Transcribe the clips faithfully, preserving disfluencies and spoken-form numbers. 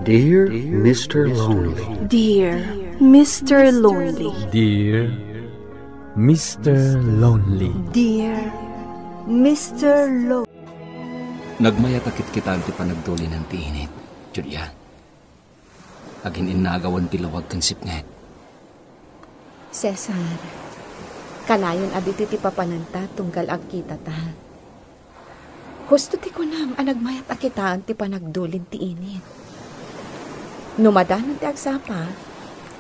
Dear Mister Lonely. Dear Mister Lonely. Dear Mister Lonely. Dear Mister Lonely. Nagmayat a kitkitaen ti panagdulinen ti init, Julia. Agin-innagawan ti lawag ken sipnget. Cesar, kanayon a ditoy ti papananta tunggal agkitata. Husto ti kunam a nagmayat a kitaen ti panagdulin ti init. No madanon ti agsapa,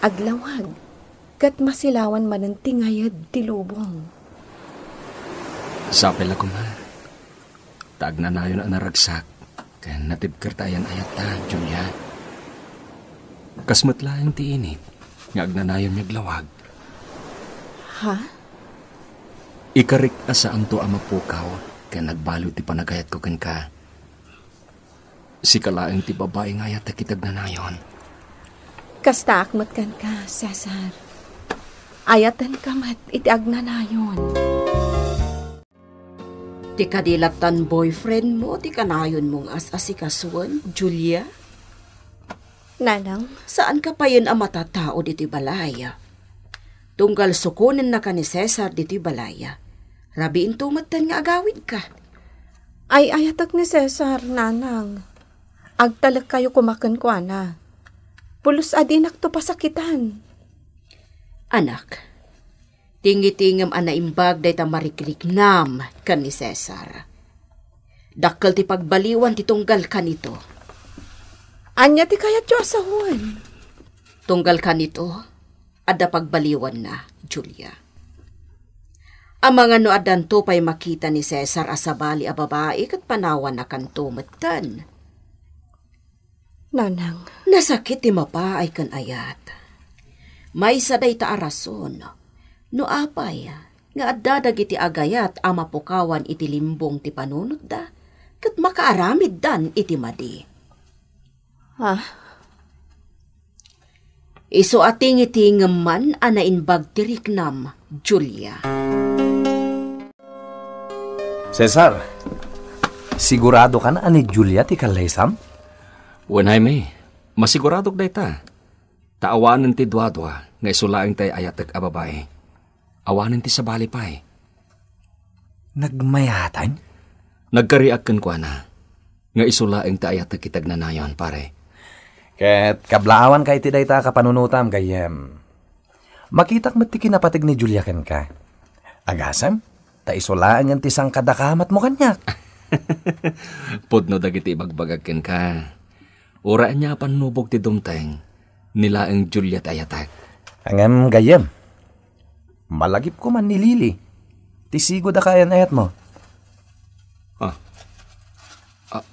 aglawag, ket masilawan manen ti ngayed ti lubong. Sapay la koma, ta agnanayon a naragsak, ken natibker ta ayan-ayatta, Julia. Kas met laeng ti init nga agnanayon nga aglawag. Ha? Ikarik a saanto a mapukaw ken nagbaliw ti panagayatko kenka. Sika laeng ti babai nga ayatek iti agnanayon. Kastaak met kenka, Cesar. Ayatenka met iti agnanayon. Ti kadi lattan boyfriend mo ti kanayonmo nga as-asikasuen, Julia? Nanang? Saanka payen a matatao ditoy balay. Tunggal sukonennaka ni Cesar ditoy balay, rabiinto metten nga agawidka. Ay-ayatek ni Cesar, Nanang. Agtalekkayo koma kenkuana. Pulos a dinakto pasakitan. Anak, tingitingem a naimbag dayta marikriknam ken ni Cesar. Dakkel ti pagbaliwan ti tunggal kanito. Ania ti kayatyo a sawen? Tunggal kanito, adda pagbaliwanna, Julia. Amangan no addanto pay makita ni Cesar a sabali a babai ket panawannakanto metten. Nanang. Nasakit ti mapaay ken ayat. Maysa dayta a rason no apay nga adda dagiti agayat a mapukawan iti limbong ti panunotda ket makaaramiddan iti madi. Ah? Isu a tingitingem man a naimbag ti riknam, Julia. Cesar, sigurado kan a ni Julia ti kallaysam? Wen, Jaime, masiguradok dayta. Ta awanen ti duadua nga isu laeng ti ay-ayatek a babai. Awanen ti sabali pay. Nagmayatan? Nagkariak kenkuana nga isu laeng ti ayatek iti agnanayon, pare. Ket kablaawanka iti dayta a kapanunotam, gayyem. Makitak met ti kinapateg ni Julia kenka. Agasem, ta isu laengen ti sangkadakamatmo kaniak. Pudno dagiti ibagbagak kenka. Uray ania a pannubog ti dumteng, ni laeng Julia ti ayatek. Ngem gayyem, malagipko man ni Lily. Ti sigud a kaayan-ayatmo. Ah. A-,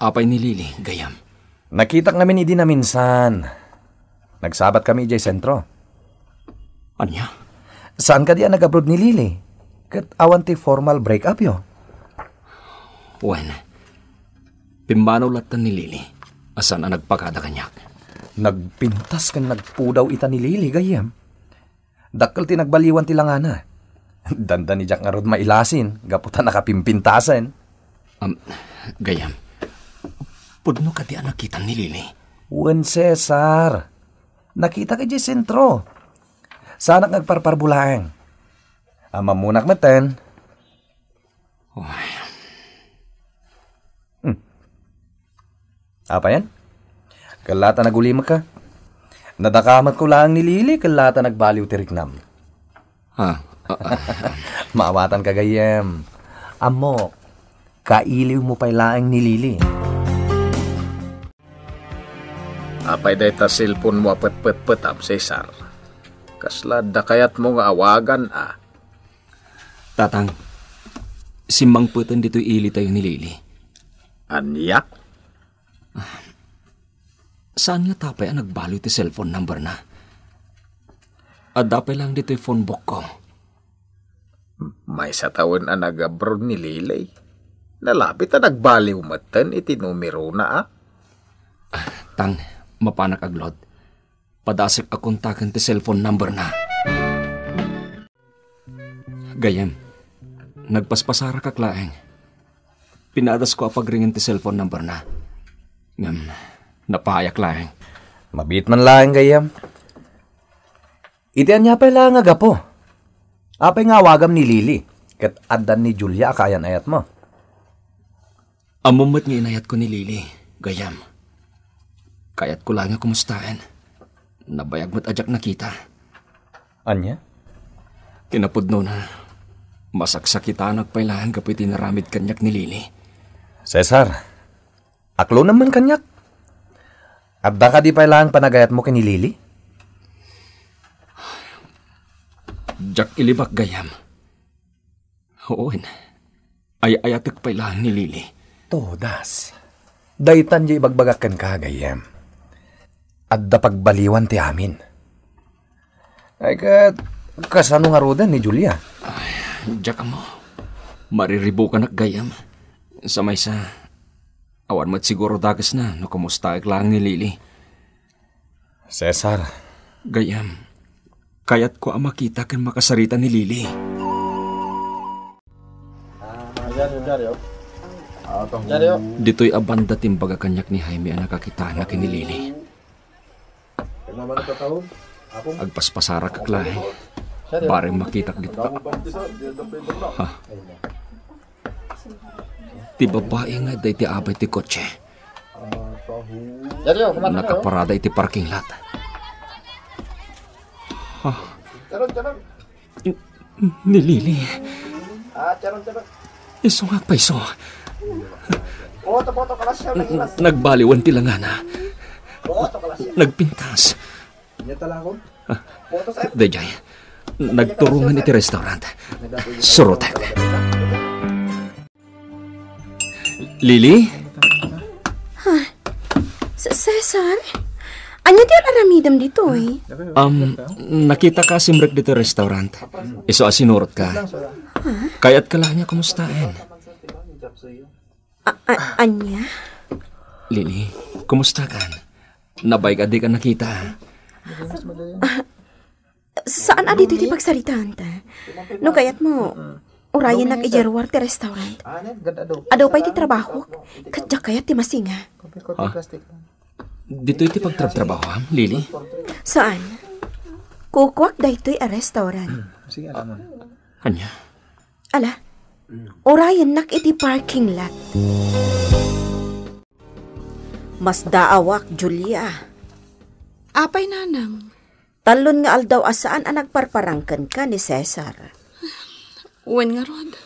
apay ni Lily, gayyem? Nakitak ngamin idi naminsan. Nagsabat kami idiay sentro. Ania? Saan kadi a nag-abroad ni Lily? Ket awan ti formal break-up yo? Wen, pimmanaw latta ni Lily a saan a nagpakada kaniak. Nagpintas ken nagpudaw ita ni Lily, gayyem. Dakkel ti nagbaliwan ti langana. Dandani diak ngarud mailasin gapu ta nakapimpintasen. Am, gayyem, pudno kadi a nakitam ni Lily? Wen, Cesar. Nakitak idiay sentro. Saanak nga agparparbo laeng. Ammonak metten. Uy. Hmm. Apayen? Kella ta nagulimekka. Nadakamatko laeng ni Lily, kella ta nagbaliw ti riknam. Ah, ah, ah. Maawatanka, gayyem. Ammok, kailiwmo pay laeng ni Lily. Apay dayta cellphone-mo a petpetpetam, Cesar? Kasla adda kayatmo nga awagan a? Tatang, simmangpeten ditoy ilitayo ni Lily. Ania? Saan ngata pay a nagbaliw ti cellphone number-na? Adda pay laeng ditoy phone book-ko. Maysa tawen a nag-abroad ni Lily. Nalabit a nagbaliw metten iti numerona, a? Ah, Tang, mapanak aglod. Padasek a kontaken ti cellphone number-na. Gayyem, nagpaspasarakak laeng. Pinadasko a pagringen ti cellphone number-na. Ngem, Napayak laeng. Mabiit man laeng, gayyem. Iti ania pay laeng a gapu? Apay nga awagam ni Lily, ket addan ni Julia a kaayan-ayatmo? Ammom met nga inayatko ni Lily, gayyem. Kayatko laeng nga kumustaen. Nabayag met a diak nakita. Ania? Kinapudnona, masaksakitanak pay laeng gapu iti inaramid kaniak ni Lily. Cesar, aklonam man kaniak. Adda kadi pay laeng panagayatmo ken ni Lily? Diak ilibak, gayyem. Wen, ay-ayatek pay laeng ni Lily. Todas. Daytan diay ibagbagak kenka, gayyem. Adda pagbaliwan ti amin. Ay, ket kasano ngaruden ni Julia? Ay, diak ammo. Mariribukanak, gayyem. Sa maysa, awan met siguro dakesna no kumustaek laeng ni Lily. Cesar. Gayyem, kayatko a makita ken makasarita ni Lily. Ditoy a banda ti imbaga kaniak ni Jaime a nakakitaenna ken ni Lily. Agpaspasarakak laeng. Bareng makitak dita. Ha? Ti babai nga adda iti abay ti kotse. Nakaparada iti parking lot. Ha? Ni Lily. Isu nga agpayso. Nagbaliwan ti langana. Nagpintas. Daydiay, nagturongen iti restaurant. Surotek. Lily? Cesar? Ania ti ar-aramidem ditoy? Um, nakitaka a simrek ditoy restaurant. Isu a sinurotka. Kayatka laeng a kumustaen. A-, a-, ania? Lily, kumustakan? Nabayag a dika nakita. Saan a ditoy ti pagsaritaanta? No kayatmo, urayennak idiay ruar ti restaurant. Adu pay ti trabahok, ket diak kayat ti masinga. Ha? Ditoy ti pagtrabtrabahoam, Lily? Saan. Kukuak daytoy a restaurant. Ania? Ala, urayennak iti parking lot. Masdaawak, Julia. Apay, nanang? Tallon nga aldaw a saan a nagparparang kenka ni Cesar. Wen ngarud,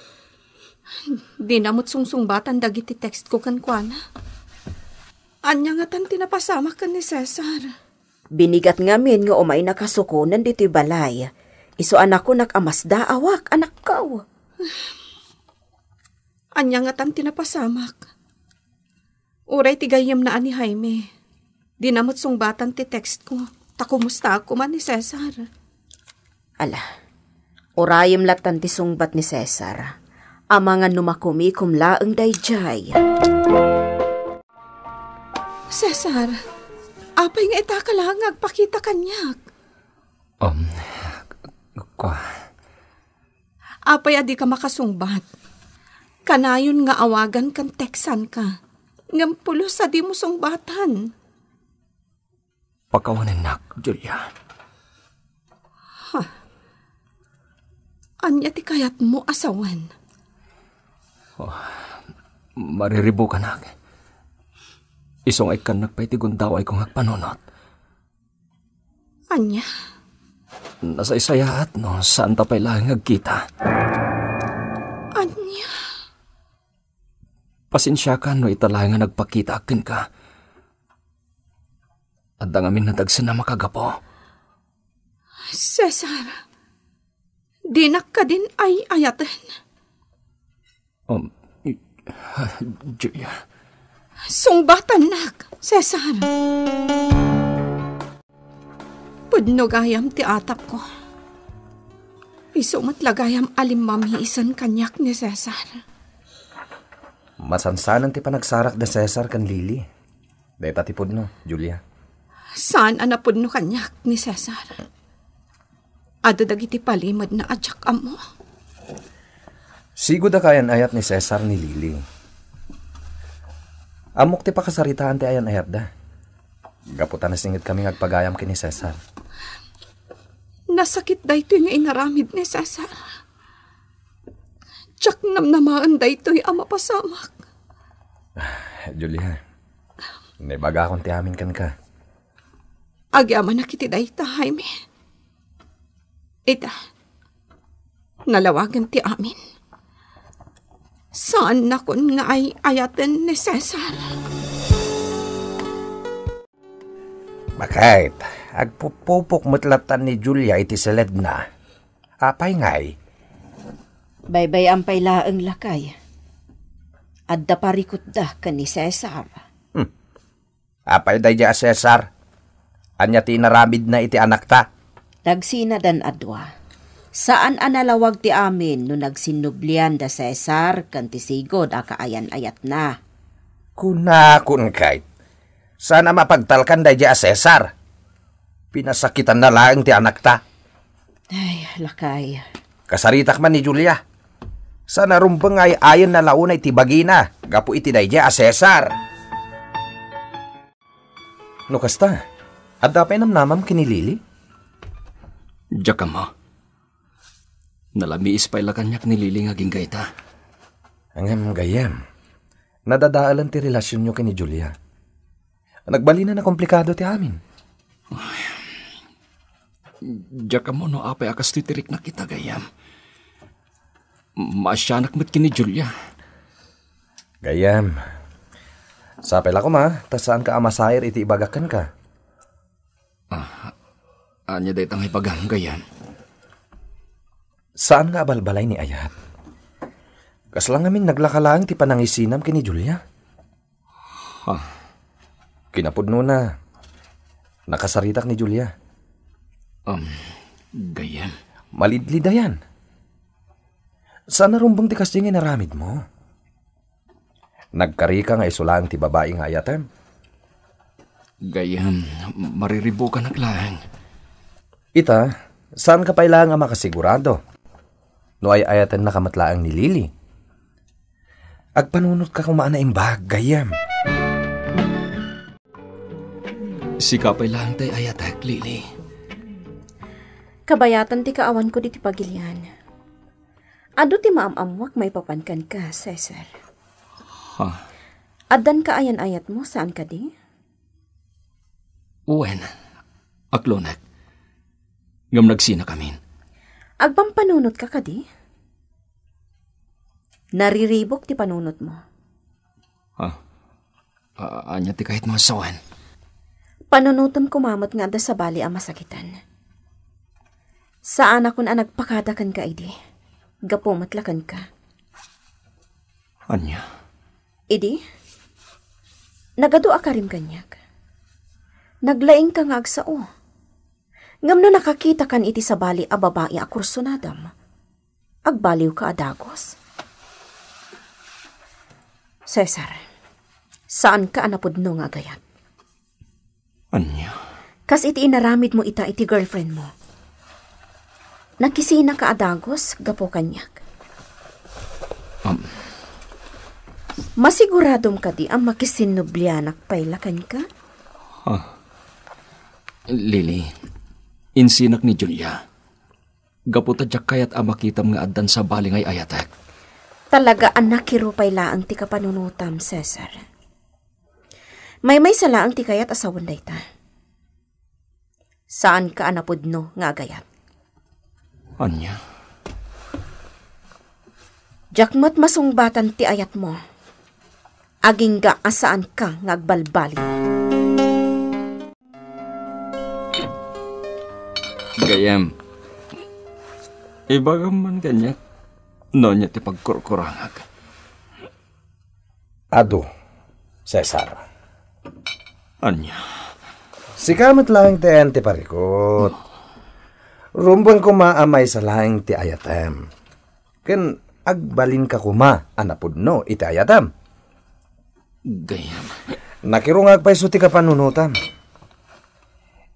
dina met sungsungbatan dagiti textko kenkuana. Ania ngatan ti napasamak ken ni Cesar? Binigat ngamin nga umaynaka sukonen ditoy balay. Isu a nakunak a masdaawak, anakko. Ania ngatan ti napasamak? Uray ti gayyemna a ni Jaime, dina met sungbatan ti textko, ta kumustaak koma ni Cesar. Ala, urayem lattan ti sungbat ni Cesar. Amangan no makumikom laeng daydiay. Cesar, apay nga itaka laeng nga agpakita kaniak? Um, kua. Apay a dika makasungbat? Kanayon nga awagan ken textanka, ngem pulos a dimo sungbatan. Pakawanennak, Julia. Ha? Ania ti kayatmo a sawen? Oh, mariribukanak. Isu nga ikkannak pay ti gundawayko nga agpanunot. Ania? Nasaysayaat no saanta pay laeng nga agkita. Ania? Pasensiakan no ita laeng nga nagpakitaak kenka. Adda ngamin nadagsen a makagapu. Cesar, dinak kadin ay-ayaten. Um, i-, Julia. Sungbatannak, Cesar. Pudno gayam ti atapko. Isu met la gayam a limmamiisen kaniak ni Cesar. Masansanen ti panagsarak da Cesar ken Lily. Dayta ti pudno, Julia. Saan a napudno kaniak ni Cesar. Adda dagiti palimedna a diak ammo. Sigud a kaayan-ayat ni Cesar ni Lily. Ammok ti pakasaritaan ti ayan-ayatda. Gapu ta nasingetkami nga agpagayam ken ni Cesar. Nasakit daytoy nga inaramid ni Cesar. Diak namnamaen daytoy a mapasamak. Julia, naibagakon ti amin kenka. Agyamanak iti dayta, Jaime. Ita, nalawagen ti amin. Saannakon nga ay-ayaten ni Cesar. Baket, agpupupok met latta ni Julia iti seledna. Apay ngay? Baybay-am pay laeng, lakay. Adda parikutda ken ni Cesar. Hmm. Apay daydiay a Cesar? Ania ti inaramidna iti anakta? Nagsinadan a dua. Saan a nalawag ti amin no nagsinnublian da Cesar ken ti sigud a kaayan-ayatna. Kunakon, Kate. Saan a mapagtalkan daydiay a Cesar? Pinasakitanna laeng ti anakta. Ay, lakay. Kasaritak man ni Julia. Saan a rumbeng nga ay-ayenna la unay ti bagina gapu iti daydiay a Cesar. No kasta, adda pay namnamam ken ni Lily? Diak ammo. Nalamiis pay la kaniak ni Lily nga agingga ita. Ngem gayyem, nadadaelen ti relasionyo ken ni Julia. Nagbalinen a komplikado ti amin. Diak ammo no apay a kastoy ti riknak ita, gayyem. Maasianak met ken ni Julia. Gayyem, sapay la koma ta saanka a masair iti ibagak kenka. Ah, ania dayta nga ibagam, gayyem? Saan nga abalbalay ni Ayat. Kasla ngamin naglaka laeng ti panangisinam ken ni Julia. Ha? Kinapudnona, nakasaritak ni Julia. Um, gayyem. Malidlidayan. Saan a rumbeng ti kasdi nga inaramidmo? Nagkarika nga isu laeng ti babai nga ayatem? Gayyem, mariribukanak laeng. Ita, saanka pay laeng a makasigurado no ay-ayatennaka met laeng ni Lily. Agpanunotka koma a naimbag, gayyem. Sika pay laeng ti ay-ayatek, Lily. Kabayatan ti kaawanko ditoy pagilian. Adu ti maam-ammoak maipapan kenka, Cesar. Ha? Addan kaayan-ayatmo, saan kadi? Wen, aklonek. Ngem nagsinakamin. Agpampanunotka kadi? Nariribuk ti panunotmo. Ha? A-, ania ti kayatmo a sawen? Panunotem koma met nga adda sabali a masakitan. Saanakon a nagpakada kenka idi. Gapu met la kenka. Ania? Idi, nagadu a karim kaniak. Naglaingka nga agsao. Ngem no nakakitakan iti sabali a babai a kursunadam, agbaliwka a dagus. Cesar, saanka a napudno nga agayat. Ania? Kas iti inaramidmo ita iti girlfriendmo. Nakisinaka a dagus gapu kaniak. Am. Masiguradom kadi a makisinnublianak pay la kenka? Ah. Lily, insinak ni Julia. Gapu ta diak kayat a makitam nga addan sabali nga ay-ayatek. Talaga a nakirupay laeng ti kapanunotam, Cesar. Maymaysa laeng ti kayat a sawen dayta. Saanka a napudno nga agayat. Ania? Diak met masungbatan ti ayatmo. Agingga a saanka nga agbalbaliw. Gayyem, ibagam man kaniak no ania ti pagkurkurangak. Adu, Cesar. Ania? Sika met laeng ti ayan ti parikut. Rumbeng koma a maysa laeng ti ayatem. Ken agbalinka koma a napudno iti ayatem. Gayyem. Nakirungag pay isu ti kapanunotam.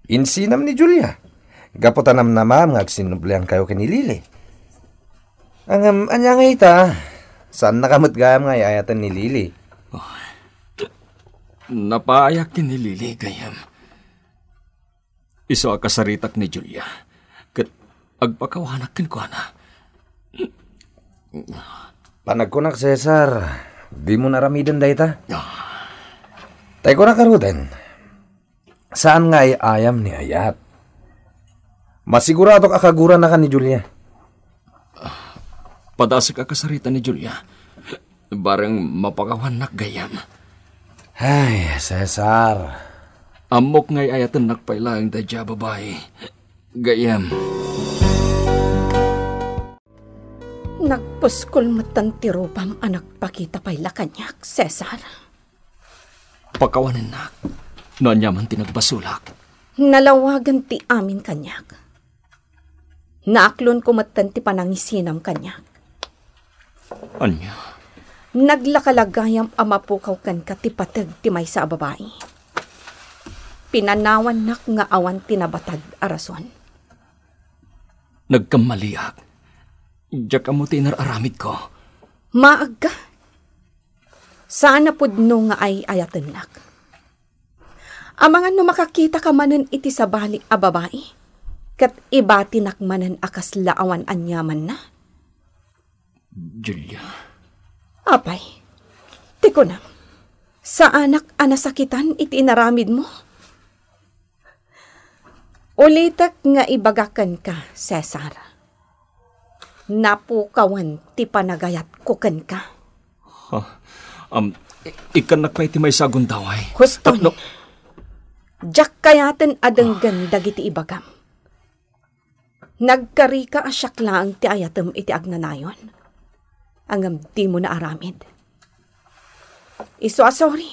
Insinam ni Julia. Gapu ta namnamam nga agsinnubliankayo ken ni Lily. Ngem, ania nga ita? Saannaka met gayam nga ay-ayaten ni Lily. Oh. Napaayak ken ni Lily, gayyem. Isu a kasaritak ni Julia, ket agpakawanak kenkuana. Panagkunak, Cesar, dimo aramiden dayta. Ah. Tay kunak ngaruden, saan nga ay-ayam ni Ayat. Masiguradok a kaguranaka ni Julia. Padasek a kasarita ni Julia. Bareng mapakawannak gayyem. Ay, Cesar. Ammok nga ay-ayatennak pay laeng daydiay a babai. Gayyem. Nagpuskol metten ti rupam a nagpakita pay la kaniak, Cesar. Pakawanennak no aniaman ti nagbasolak. Nalawagen ti amin kaniak. Naaklonko metten ti panangisinam kaniak. Ania? Naglakalagayam a mapukaw kenka ti pateg ti maysa a babai. Pinanawannak nga awan ti nabatag a rason. Nagkammaliak. Diak ammo ti inar-aramidko. Maagka. Saan a pudno nga ay-ayatennak. Amangan no makakitaka manen iti sabali a babai, ket ibatinak manen a kasla awan aniamanna. Julia. Apay, ti kunam, saanak a nasakitan iti inaramidmo? Ulitek nga ibaga kenka, Cesar. Napukawen ti panagayatko kenka. Ha? Am, i-, ikkannak pay ti maysa a gundaway. Huston. Tapno- Diak kayaten a denggen dagiti ibagam. Nagkarika a siak laeng ti ayatem iti agnanayon. Ngem dimo naaramid. Isu a sorry.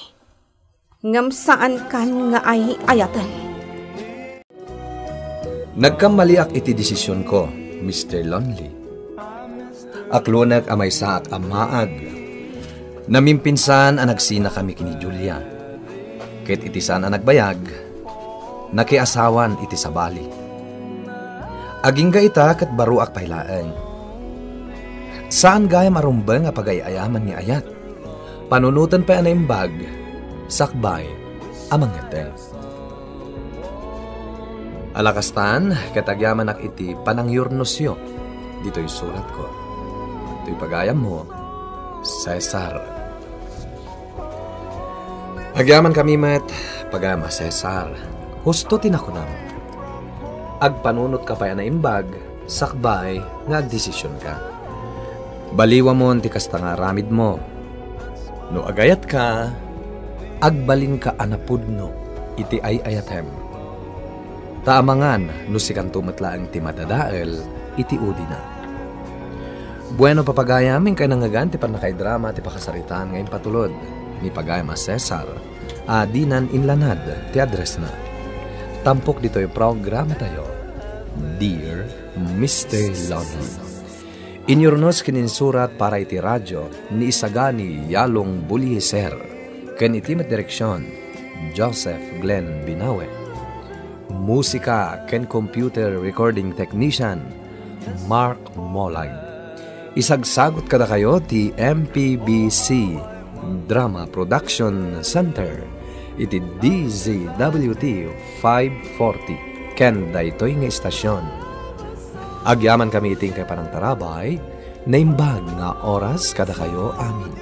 Ngem saankan nga ay-ayaten. Nagkammaliak iti desisionko, Mister Lonely. Aklonek a maysaak a maag. Namimpinsan a nagsinakami ken ni Julia. Ket iti saan a nagbayag, nakiasawan iti sabali. Agingga ita ket baruak pay laeng. Saan gayam a rumbeng a pagay-ayaman ni Ayat. Panunoten pay a naimbag, sakbay a mangngeddeng. Ala kastan, ket agyamanak iti panangyurnosyo ditoy suratko. Toy pagayammo, Cesar. Agyamankami met, pagayam a Cesar. Husto ti nakunam. Agpanunotka pay a naimbag, sakbay nga agdesisionka. Baliwamon ti kasta nga aramidmo. No agayatka, agbalinka a napudno iti ay-ayatem. Ta amangan no sikanto met laeng ti madadael iti udina. Bueno, papagayam, inkay nangngegan ti pannakaidrama ti pakasaritaan nga impatulod ni pagayam a Cesar a dinan inlanad ti addressna. Tampok ditoy programatayo, Dear Mister Lonely. Inyurnos ken insurat para iti radio ni Isagani Yalong Bulihiser, ken iti met direksion, Joseph Glenn Binawe. Musika ken computer recording technician, Mark Molag. Isagsagut kadakayo ti M P B C Drama Production Center iti D Z W T five forty ken daytoy nga istasion. Agyamankami iti inkay panangtarabay, naimbag nga oras kadakayo amin.